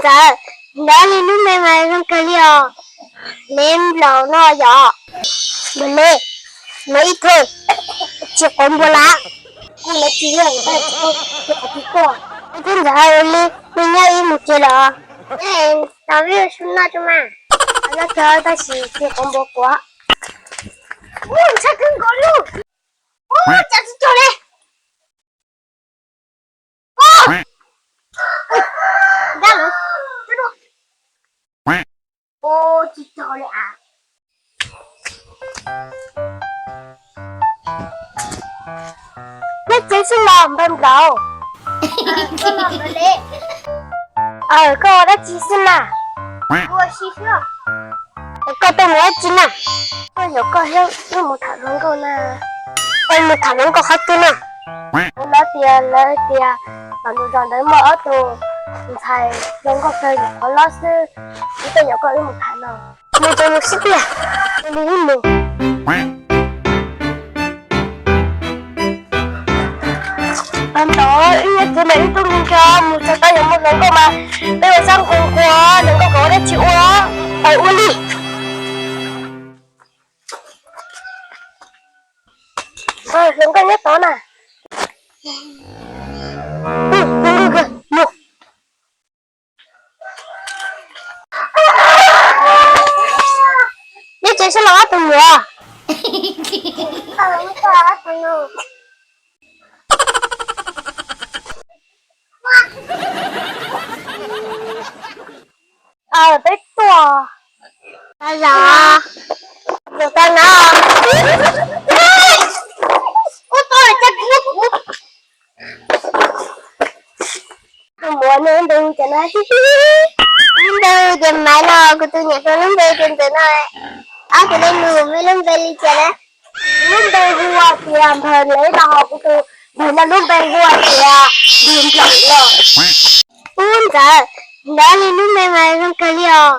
Ntxawm, nrab li lub me mas zoo kawg li os. Lev nplaum no yom. Nplaum le, no ib thawj, tsis quav npua lawm. Kuv lawv tsis yog ntawd, tsis quav npua kuaj. Ua tib ntxawm li, me nyab ib mus tsev lawm. Tau vij su noj tso mas. Noj tso tab sis tsis quav npua kuaj. Ntshai kawg nkaus li. Ua cas tsis cog li. Ua tsis cog li as. Neb tsev xwb los npawg nplaum. Aw, koj ua dab tsi xwb na? Ua si xwb. Koj tuaj mus dab tsi na? Tuaj yaum koj thiab wb mus tham hluas nkauj na. Es mus tham hluas nkauj qhov twg na? Lawv tias, lawv tias tom ntug zos ntawd muaj ob tug ntxhais zoo nkauj kawg, nyuam qhuav hlob xwb. Wb tuaj yaum koj wb mus tham no. Mus ces mus xwb tiag. Mus li wb mus. Npawg nplaum, wb nyob tsev mas wb tub nkeeg kawg, mus txog tod yuav mus hluas nkauj mas peb ua sab nquag nquag, hluas nkauj kom ua dab tsi ua. Aw, ua li. Hluas nkauj nyob tod na. Mus. Neb tsev xwb los ob tug nyuam? Aw, peb tuaj. Los, los tau no. Ua tau cas kuv, kuv tus muam nws lub npe cas na. Lub npe ces Maiv no, kuv tus niam hluas lub npe ces Ntxawm no. Ob tug nej nus, meb lub npe li cas na? Lub npe hu ua tias Npawg Lev no, ho kuv tus npawg no lub npe hu ua tias Npawg Nplaum no. Ub Ntxawm, nrab li lub me mas zoo kawg li os.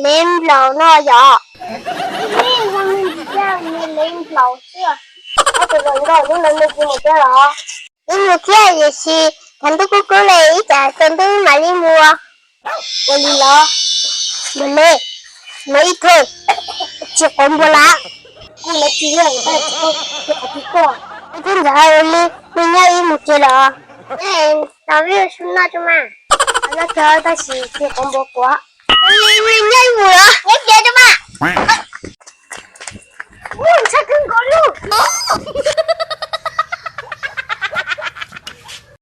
Lev nplaum no yom. Lev nplaum xwb. Ob tug hluas nkauj, hnub no nej tsis mus thiab los? Wb mus thiab, tiam sis thaum ntuj kub kub li, ib tsam tsaus ntuj mam li mus. Ua li los. Npawg Lev, no ib thawj, tsis quav npua lawm. Kuv lawv tsis yog ntawd, tsis quav npua kuaj. Ua tib ntxawm li, me nyab ib mus tsev lawm. Tau vij su noj tso mas. Noj tso tab sis tsis quav npua kuaj. Li me nyab ib mus lawm, nyob tsev tso mas. Ntshai kawg nkaus li.